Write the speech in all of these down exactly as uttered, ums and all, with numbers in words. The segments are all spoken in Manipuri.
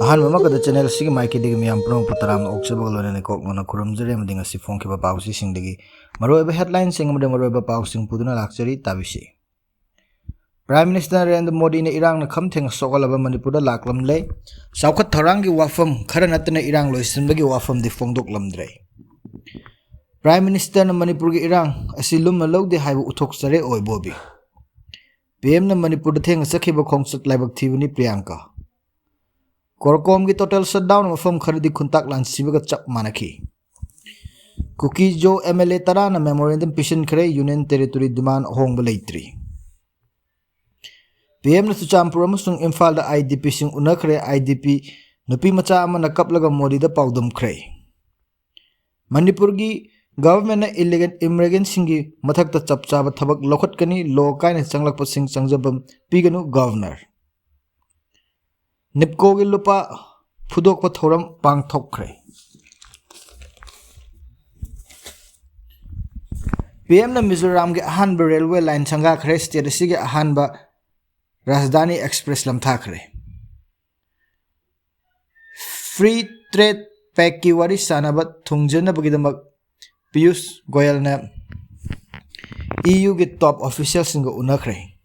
ꯑꯍꯥꯟꯕꯃꯛꯇꯗ channel ꯑꯁꯤꯒꯤ ꯃꯥꯏꯀꯩꯗꯒꯤ ꯃꯤꯌꯥꯝ ꯄꯨꯝꯅꯃꯛꯄꯨ ꯇꯔꯥꯝꯅ ꯑꯣꯛꯆꯕꯒ ꯂꯣꯏꯅꯅ ꯏꯀꯣꯛ ꯃꯣꯟꯅ ꯈꯨꯔꯨꯝꯖꯔꯤ ꯑꯃꯗꯤ ꯉꯁꯤ ꯐꯣꯡꯈꯤꯕ ꯄꯥꯎꯆꯦꯁꯤꯡꯗꯒꯤ ꯃꯔꯨꯑꯣꯏꯕ headlineꯁꯤꯡ ꯑꯃꯗꯤ ꯃꯔꯨꯑꯣꯏꯕ ꯄꯥꯎꯁꯤꯡ ꯄꯨꯗꯨꯅ ꯂꯥꯛꯆꯔꯤ꯫ ꯇꯥꯕꯤꯁꯤ꯫ Prime Minister ꯅꯔꯦꯟꯗ꯭ꯔ ꯃꯣꯗꯤꯅ ꯏꯔꯥꯡꯅ ꯈꯝ ꯊꯦꯡꯅ ꯁꯣꯛꯍꯜꯂꯕ ꯃꯅꯤꯄꯨꯔꯗ ꯂꯥꯛꯂꯝꯂꯦ꯫ ꯆꯥꯎꯈꯠ ꯊꯧꯔꯥꯡꯒꯤ ꯋꯥꯐꯝ ꯈꯔ ꯅꯠꯇꯅ ꯏꯔꯥꯡ ꯂꯣꯏꯁꯤꯟꯕꯒꯤ ꯋꯥꯐꯝꯗꯤ ꯐꯣꯡꯗꯣꯛꯂꯝꯗ꯭ꯔꯦ꯫ Prime Ministerꯅ ꯃꯅꯤꯄꯨꯔꯒꯤ ꯏꯔꯥꯡ ꯑꯁꯤ ꯂꯨꯝꯅ ꯂꯧꯗꯦ ꯍꯥꯏꯕ ꯎꯠꯊꯣꯛꯆꯔꯦ ꯑꯣꯏꯕꯣꯕꯤ꯫ PMꯅ ꯃꯅꯤꯄꯨꯔꯗ ꯊꯦꯡꯅ ꯆꯠꯈꯤꯕ ꯈꯣꯡꯆꯠ ꯂꯥꯏꯕꯛ ꯊꯤꯕꯅꯤ ꯄ꯭ꯔꯤꯌꯥꯡꯀꯥ꯫ ꯀꯣꯔꯀꯣꯝꯒꯤ total shutdown ꯃꯐꯝ ꯈꯔꯗꯤ ꯈꯨꯟꯇꯥꯛ ꯂꯥꯟꯁꯤꯕꯒ ꯆꯞ ꯃꯥꯟꯅꯈꯤ꯫ ꯀꯨꯀꯤ ꯖꯣ MLA ꯇꯔꯥꯅ memorandum ꯄꯤꯁꯤꯟꯈ꯭ꯔꯦ, Union Territory demand ꯑꯍꯣꯡꯕ ꯂꯩꯇ꯭ꯔꯤ꯫ PMꯅ ꯆꯨꯔꯆꯥꯟꯄꯨꯔ ꯑꯃꯁꯨꯡ ꯏꯝꯐꯥꯜꯗ IDPꯁꯤꯡ ꯎꯅꯈ꯭ꯔꯦ, IDP ꯅꯨꯄꯤ ꯃꯆꯥ ꯑꯃꯅ ꯀꯞꯂꯒ ꯃꯣꯗꯤꯗ ꯄꯥꯎꯗꯝꯈ꯭ꯔꯦ꯫ ꯃꯅꯤꯄꯨꯔꯒꯤ governmentꯅ illegal immigrantꯁꯤꯡꯒꯤ ꯃꯊꯛꯇ ꯆꯞ ꯆꯥꯕ ꯊꯕꯛ ꯂꯧꯈꯠꯀꯅꯤ, law ꯀꯥꯏꯅ ꯆꯪꯂꯛꯄꯁꯤꯡ ꯆꯪꯖꯐꯝ ꯄꯤꯒꯅꯨ, Governor꯫ NEEPCOꯒꯤ ꯂꯨꯄꯥ ꯐꯨꯗꯣꯛꯄ ꯊꯧꯔꯝ ꯄꯥꯡꯊꯣꯛꯈ꯭ꯔꯦ꯫ PMꯅ ꯃꯤꯖꯣꯔꯥꯝꯒꯤ ꯑꯍꯥꯟꯕ railway line ꯁꯪꯒꯥꯈ꯭ꯔꯦ꯫ State ꯑꯁꯤꯒꯤ ꯑꯍꯥꯟꯕ ꯔꯥꯖꯙꯥꯅꯤ express ꯂꯝꯊꯥꯈ꯭ꯔꯦ꯫ Free Trade Pactꯀꯤ ꯋꯥꯔꯤ ꯁꯥꯅꯕ ꯊꯨꯡꯖꯅꯕꯒꯤꯗꯃꯛ ꯄꯤꯌꯨꯁ ꯒꯣꯌꯜꯅ EUꯒꯤ top officialꯁꯤꯡꯒ ꯎꯅꯈ꯭ꯔꯦ꯫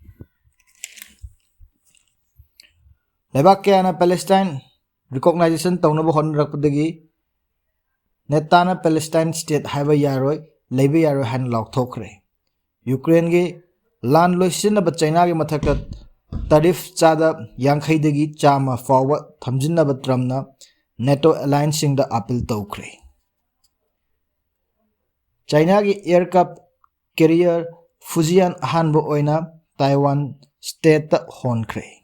ꯂꯩꯕꯥꯛ ꯀꯌꯥꯅ Palestine recognition ꯇꯧꯅꯕ ꯍꯣꯠꯅꯔꯛꯄꯗꯒꯤ NATOꯅ Palestine state ꯍꯥꯏꯕ ꯌꯥꯔꯣꯏ, ꯂꯩꯕ ꯌꯥꯔꯣꯏ ꯍꯥꯏꯅ ꯂꯥꯎꯊꯣꯛꯈ꯭ꯔꯦ꯫ Ukraineꯒꯤ ꯂꯥꯟ ꯂꯣꯏꯁꯤꯟꯅꯕ ꯆꯩꯅꯥꯒꯤ ꯃꯊꯛꯇ tariff ꯆꯥꯗ ꯌꯥꯡꯈꯩꯗꯒꯤ ꯆꯥꯝꯃ ꯐꯥꯎꯕ ꯊꯝꯖꯤꯟꯅꯕ Trumpꯅ NATO allianceꯁꯤꯡꯗ appeal ꯇꯧꯈ꯭ꯔꯦ꯫ ꯆꯩꯅꯥꯒꯤ aircraft carrier Fujian ꯑꯍꯥꯟꯕ ꯑꯣꯏꯅ Taiwan stateꯇ ꯍꯣꯟꯈ꯭ꯔꯦ꯫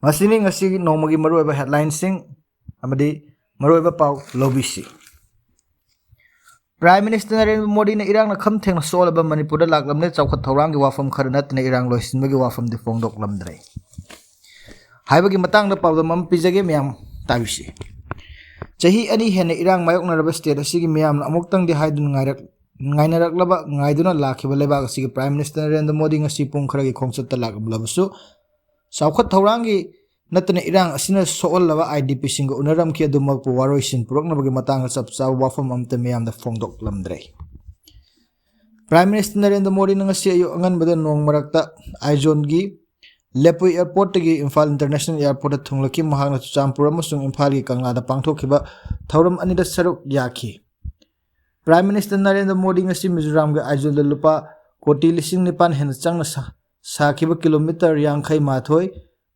ꯃꯁꯤꯅꯤ ꯉꯁꯤꯒꯤ ꯅꯣꯡꯃꯒꯤ ꯃꯔꯨꯑꯣꯏꯕ headlineꯁꯤꯡ ꯑꯃꯗꯤ ꯃꯔꯨꯑꯣꯏꯕ ꯄꯥꯎ ꯂꯧꯕꯤꯁꯤ꯫ Prime Minister ꯅꯔꯦꯟꯗ꯭ꯔ ꯃꯣꯗꯤꯅ ꯏꯔꯥꯡꯅ ꯈꯝ ꯊꯦꯡꯅ ꯁꯣꯛꯍꯜꯂꯕ ꯃꯅꯤꯄꯨꯔꯗ ꯂꯥꯛꯂꯝꯂꯦ꯫ ꯆꯥꯎꯈꯠ ꯊꯧꯔꯥꯡꯒꯤ ꯋꯥꯐꯝ ꯈꯔ ꯅꯠꯇꯅ ꯏꯔꯥꯡ ꯂꯣꯏꯁꯤꯟꯕꯒꯤ ꯋꯥꯐꯝꯗꯤ ꯐꯣꯡꯗꯣꯛꯂꯝꯗ꯭ꯔꯦ ꯍꯥꯏꯕꯒꯤ ꯃꯇꯥꯡꯗ ꯄꯥꯎꯗꯝ ꯑꯃ ꯄꯤꯖꯒꯦ, ꯃꯌꯥꯝ ꯇꯥꯕꯤꯁꯤ꯫ ꯆꯍꯤ ꯑꯅꯤ ꯍꯦꯟꯅ ꯏꯔꯥꯡ ꯃꯥꯌꯣꯛꯅꯔꯕ state ꯑꯁꯤꯒꯤ ꯃꯤꯌꯥꯝꯅ ꯑꯃꯨꯛꯇꯪꯗꯤ ꯍꯥꯏꯗꯨꯅ ꯉꯥꯏꯔꯛ-, ꯉꯥꯏꯅꯔꯛꯂꯕ, ꯉꯥꯏꯗꯨꯅ ꯂꯥꯛꯈꯤꯕ ꯂꯩꯕꯥꯛ ꯑꯁꯤꯒꯤ Prime Minister ꯅꯔꯦꯟꯗ꯭ꯔ ꯃꯣꯗꯤ ꯉꯁꯤ ꯄꯨꯡ ꯈꯔꯒꯤ ꯈꯣꯡꯆꯠꯇ ꯂꯥꯛꯂꯕꯁꯨ, ꯆꯥꯎꯈꯠ ꯊꯧꯔꯥꯡꯒꯤ ꯅꯠꯇꯅ ꯏꯔꯥꯡ ꯑꯁꯤꯅ ꯁꯣꯛꯍꯜꯂꯕ IDPꯁꯤꯡꯒ ꯎꯅꯔꯝꯈꯤ꯫ ꯑꯗꯨꯃꯛꯄꯨ ꯋꯥꯔꯣꯏꯁꯤꯟ ꯄꯨꯔꯛꯅꯕꯒꯤ ꯃꯇꯥꯡꯗ ꯆꯞ ꯆꯥꯕ ꯋꯥꯐꯝ ꯑꯃꯠꯇ ꯃꯤꯌꯥꯝꯗ ꯐꯣꯡꯗꯣꯛꯂꯝꯗ꯭ꯔꯦ꯫ Prime Minister ꯅꯔꯦꯟꯗ꯭ꯔ ꯃꯣꯗꯤꯅ ꯉꯁꯤ ꯑꯌꯨꯛ ꯑꯉꯟꯕꯗ ꯅꯣꯡ ꯃꯔꯛꯇ ꯑꯥꯏꯖꯣꯜꯒꯤ ꯂꯦꯄꯨꯏ airportꯇꯒꯤ ꯏꯝꯐꯥꯜ International Airportꯇ ꯊꯨꯡꯂꯈꯤ꯫ ꯃꯍꯥꯛꯅ ꯆꯨꯔꯆꯥꯟꯄꯨꯔ ꯑꯃꯁꯨꯡ ꯏꯝꯐꯥꯜꯒꯤ ꯀꯪꯂꯥꯗ ꯄꯥꯡꯊꯣꯛꯈꯤꯕ ꯊꯧꯔꯝ ꯑꯅꯤꯗ ꯁꯔꯨꯛ ꯌꯥꯈꯤ꯫ Prime Minister ꯅꯔꯦꯟꯗ꯭ꯔ ꯃꯣꯗꯤ ꯉꯁꯤ ꯃꯤꯖꯣꯔꯥꯝꯒꯤ ꯑꯥꯏꯖꯣꯜꯗ ꯂꯨꯄꯥ ꯀꯣꯇꯤ ꯂꯤꯁꯤꯡ ꯅꯤꯄꯥꯟ ꯍꯦꯟꯅ ꯆꯪꯅ ꯁꯥ-, ꯁꯥꯈꯤꯕ ꯀꯤꯂꯣꯃꯤꯇꯔ ꯌꯥꯡꯈꯩ ꯃꯥꯊꯣꯏ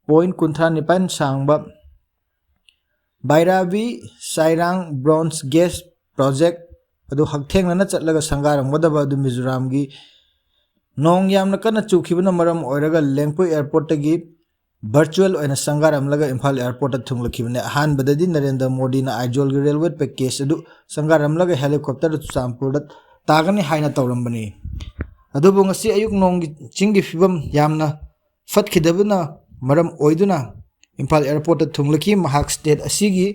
point ꯀꯨꯟꯊ꯭ꯔꯥ ꯅꯤꯄꯥꯟ ꯁꯥꯡꯕ ꯕꯥꯏꯔꯥꯕꯤ ꯁꯥꯏꯔꯥꯡ bronze gauge project ꯑꯗꯨ ꯍꯛꯊꯦꯡꯅꯅ ꯆꯠꯂꯒ ꯁꯪꯒꯥꯔꯝꯒꯗꯕ ꯑꯗꯨ ꯃꯤꯖꯣꯔꯥꯝꯒꯤ ꯅꯣꯡ ꯌꯥꯝꯅ ꯀꯟꯅ ꯆꯨꯈꯤꯕꯅ ꯃꯔꯝ ꯑꯣꯏꯔꯒ ꯂꯦꯡꯄꯨꯏ airportꯇꯒꯤ virtual ꯑꯣꯏꯅ ꯁꯪꯒꯥꯔꯝꯂꯒ ꯏꯝꯐꯥꯜ airportꯇ ꯊꯨꯡꯂꯈꯤꯕꯅꯤ꯫ ꯑꯍꯥꯟꯕꯗꯗꯤ ꯅꯔꯦꯟꯗ꯭ꯔ ꯃꯣꯗꯤꯅ ꯑꯥꯏꯖꯣꯜꯒꯤ railway package ꯑꯗꯨ ꯁꯪꯒꯥꯔꯝꯂꯒ helicopterꯗ ꯆꯨꯔꯆꯥꯟꯄꯨꯔꯗ ꯇꯥꯒꯅꯤ ꯍꯥꯏꯅ ꯇꯧꯔꯝꯕꯅꯤ꯫ ꯑꯗꯨꯕꯨ ꯉꯁꯤ ꯑꯌꯨꯛ ꯅꯣꯡꯒꯤ ꯆꯤꯡꯒꯤ ꯐꯤꯕꯝ ꯌꯥꯝꯅ ꯐꯠꯈꯤꯗꯕꯅ ꯃꯔꯝ ꯑꯣꯏꯗꯨꯅ ꯏꯝꯐꯥꯜ airportꯇ ꯊꯨꯡꯂꯈꯤ꯫ ꯃꯍꯥꯛ state ꯑꯁꯤꯒꯤ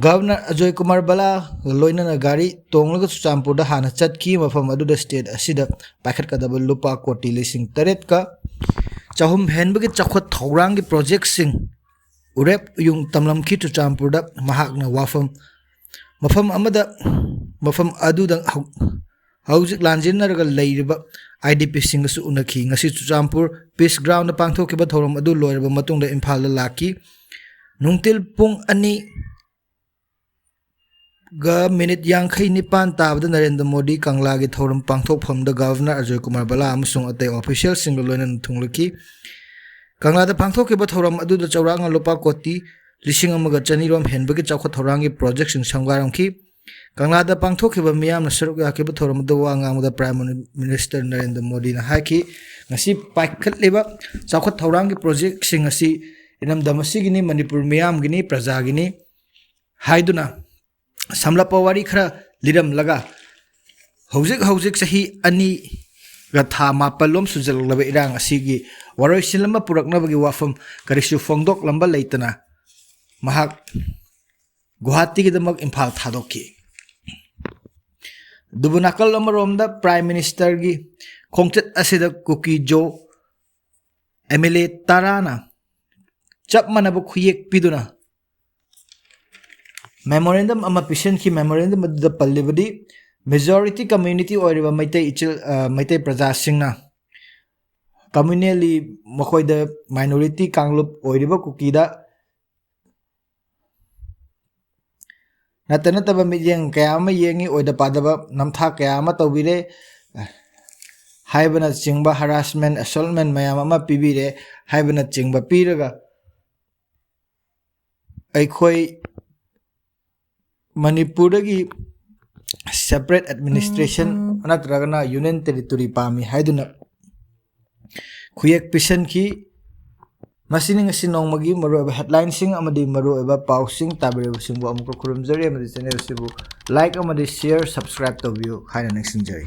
Governor ꯑꯖꯣꯏ ꯀꯨꯃꯥꯔ ꯕꯂꯥꯒ ꯂꯣꯏꯅꯅ ꯒꯥꯔꯤ ꯇꯣꯡꯂꯒ ꯆꯨꯔꯆꯥꯟꯄꯨꯔꯗ ꯍꯥꯟꯅ ꯆꯠꯈꯤ꯫ ꯃꯐꯝ ꯑꯗꯨꯗ state ꯑꯁꯤꯗ ꯄꯥꯏꯈꯠꯀꯗꯕ ꯂꯨꯄꯥ ꯀꯣꯇꯤ ꯂꯤꯁꯤꯡ ꯇꯔꯦꯠꯀ ꯆꯍꯨꯝ ꯍꯦꯟꯕꯒꯤ ꯆꯥꯎꯈꯠ ꯊꯧꯔꯥꯡꯒꯤ projectꯁꯤꯡ ꯎꯔꯦꯞ ꯎꯌꯨꯡ ꯇꯝꯂꯝꯈꯤ꯫ ꯆꯨꯔꯆꯥꯟꯄꯨꯔꯗ ꯃꯍꯥꯛꯅ ꯋꯥꯐꯝ, ꯃꯐꯝ ꯑꯃꯗ, ꯃꯐꯝ ꯑꯗꯨꯗ ꯍꯧ-, ꯍꯧꯖꯤꯛ ꯂꯥꯟꯖꯦꯟꯅꯔꯒ ꯂꯩꯔꯤꯕ IDPꯁꯤꯡꯒꯁꯨ ꯎꯅꯈꯤ꯫ ꯉꯁꯤ ꯆꯨꯔꯆꯥꯟꯄꯨꯔ Peace Groundꯗ ꯄꯥꯡꯊꯣꯛꯈꯤꯕ ꯊꯧꯔꯝ ꯑꯗꯨ ꯂꯣꯏꯔꯕ ꯃꯇꯨꯡꯗ ꯏꯝꯐꯥꯜꯗ ꯂꯥꯛꯈꯤ꯫ ꯅꯨꯡꯊꯤꯜ ꯄꯨꯡ ꯑꯅꯤꯒ minute ꯌꯥꯡꯈꯩ ꯅꯤꯄꯥꯟ ꯇꯥꯕꯗ ꯅꯔꯦꯟꯗ꯭ꯔ ꯃꯣꯗꯤ ꯀꯪꯂꯥꯒꯤ ꯊꯧꯔꯝ ꯄꯥꯡꯊꯣꯛꯐꯝꯗ Governor ꯑꯖꯣꯏ ꯀꯨꯃꯥꯔ ꯕꯂꯥ ꯑꯃꯁꯨꯡ ꯑꯇꯩ officialꯁꯤꯡꯒ ꯂꯣꯏꯅꯅ ꯊꯨꯡꯂꯈꯤ꯫ ꯀꯪꯂꯥꯗ ꯄꯥꯡꯊꯣꯛꯈꯤꯕ ꯊꯧꯔꯝ ꯑꯗꯨꯗ ꯆꯥꯎꯔꯥꯛꯅ ꯂꯨꯄꯥ ꯀꯣꯇꯤ ꯂꯤꯁꯤꯡ ꯑꯃꯒ ꯆꯅꯤꯔꯣꯝ ꯍꯦꯟꯕꯒꯤ ꯆꯥꯎꯈꯠ ꯊꯧꯔꯥꯡꯒꯤ projectꯁꯤꯡ ꯁꯪꯒꯥꯔꯝꯈꯤ꯫ ꯀꯪꯂꯥꯗ ꯄꯥꯡꯊꯣꯛꯈꯤꯕ ꯃꯤꯌꯥꯝꯅ ꯁꯔꯨꯛ ꯌꯥꯈꯤꯕ ꯊꯧꯔꯝ ꯑꯗꯨ ꯋꯥ ꯉꯥꯡꯕꯗ Prime Minister ꯅꯔꯦꯟꯗ꯭ꯔ ꯃꯣꯗꯤꯅ ꯍꯥꯏꯈꯤ, ꯉꯁꯤ ꯄꯥꯏꯈꯠꯂꯤꯕ ꯆꯥꯎꯈꯠ ꯊꯧꯔꯥꯡꯒꯤ projectꯁꯤꯡ ꯑꯁꯤ ꯏꯔꯝꯗꯝ ꯑꯁꯤꯒꯤꯅꯤ, ꯃꯅꯤꯄꯨꯔ ꯃꯤꯌꯥꯝꯒꯤꯅꯤ, ꯄ꯭ꯔꯖꯥꯒꯤꯅꯤ ꯍꯥꯏꯗꯨꯅ ꯁꯝꯂꯞꯄ ꯋꯥꯔꯤ ꯈꯔ ꯂꯤꯔꯝꯂꯒ, ꯍꯧꯖꯤꯛ ꯍꯧꯖꯤꯛ ꯆꯍꯤ ꯑꯅꯤꯒ ꯊꯥ ꯃꯥꯄꯜꯂꯣꯝ ꯁꯨꯖꯜꯂꯛꯂꯕ ꯏꯔꯥꯡ ꯑꯁꯤꯒꯤ ꯋꯥꯔꯣꯏꯁꯤꯟ ꯑꯃ ꯄꯨꯔꯛꯅꯕꯒꯤ ꯋꯥꯐꯝ ꯀꯔꯤꯁꯨ ꯐꯣꯡꯗꯣꯛꯂꯝꯕ ꯂꯩꯇꯅ ꯃꯍꯥꯛ ꯒꯨꯋꯥꯍꯥꯇꯤꯒꯤꯗꯃꯛ ꯏꯝꯐꯥꯜ ꯊꯥꯗꯣꯛꯈꯤ꯫ ꯑꯗꯨꯕꯨ ꯅꯥꯀꯜ ꯑꯃꯔꯣꯝꯗ Prime Ministerꯒꯤ ꯈꯣꯡꯆꯠ ꯑꯁꯤꯗ ꯀꯨꯀꯤ ꯖꯣ ꯑꯦꯝ ꯑꯦꯜ ꯑꯦ ꯇꯔꯥꯅ ꯆꯞ ꯃꯥꯟꯅꯕ ꯈꯨꯌꯦꯛ ꯄꯤꯗꯨꯅ memorandum ꯑꯃ ꯄꯤꯁꯤꯟꯈꯤ꯫ Memorandum ꯑꯗꯨꯗ ꯄꯜꯂꯤꯕꯗꯤ, majority community ꯑꯣꯏꯔꯤꯕ ꯃꯩꯇꯩ ꯏꯆꯤꯜ, ꯑ, ꯃꯩꯇꯩ ꯄ꯭ꯔꯖꯥꯁꯤꯡꯅ communally ꯃꯈꯣꯏꯗ minority ꯀꯥꯡꯂꯨꯞ ꯑꯣꯏꯔꯤꯕ ꯀꯨꯀꯤꯗ ꯅꯠꯇ ꯅꯠꯇꯕ ꯃꯤꯠꯌꯦꯡ ꯀꯌꯥ ꯑꯃ ꯌꯦꯡꯉꯤ, ꯑꯣꯏꯗ ꯄꯥꯗꯕ ꯅꯝꯊꯥꯛ ꯀꯌꯥ ꯑꯃ ꯇꯧꯕꯤꯔꯦ ꯍꯥꯏꯕꯅꯆꯤꯡꯕ, harassment, assaultment ꯃꯌꯥꯝ ꯑꯃ ꯄꯤꯕꯤꯔꯦ ꯍꯥꯏꯕꯅꯆꯤꯡꯕ ꯄꯤꯔꯒ, ꯑꯩꯈꯣꯏ ꯃꯅꯤꯄꯨꯔꯗꯒꯤ separate administration ꯅꯠꯇ꯭ꯔꯒꯅ union territory ꯄꯥꯝꯃꯤ ꯍꯥꯏꯗꯨꯅ ꯈꯨꯌꯦꯛ ꯄꯤꯁꯤꯟꯈꯤ꯫ ꯃꯁꯤꯅꯤ ꯉꯁꯤ ꯅꯣꯡꯃꯒꯤ ꯃꯔꯨꯑꯣꯏꯕ headlineꯁꯤꯡ ꯑꯃꯗꯤ ꯃꯔꯨꯑꯣꯏꯕ ꯄꯥꯎꯁꯤꯡ꯫ ꯇꯥꯕꯤꯔꯤꯕꯁꯤꯡꯕꯨ ꯑꯃꯨꯛꯀ ꯈꯨꯔꯨꯝꯖꯔꯤ ꯑꯃꯗꯤ channelꯁꯤꯕꯨ like ꯑꯃꯗꯤ share, subscribe ꯇꯧꯕꯤꯌꯨ ꯍꯥꯏꯅ ꯅꯤꯡꯁꯤꯡꯖꯔꯤ꯫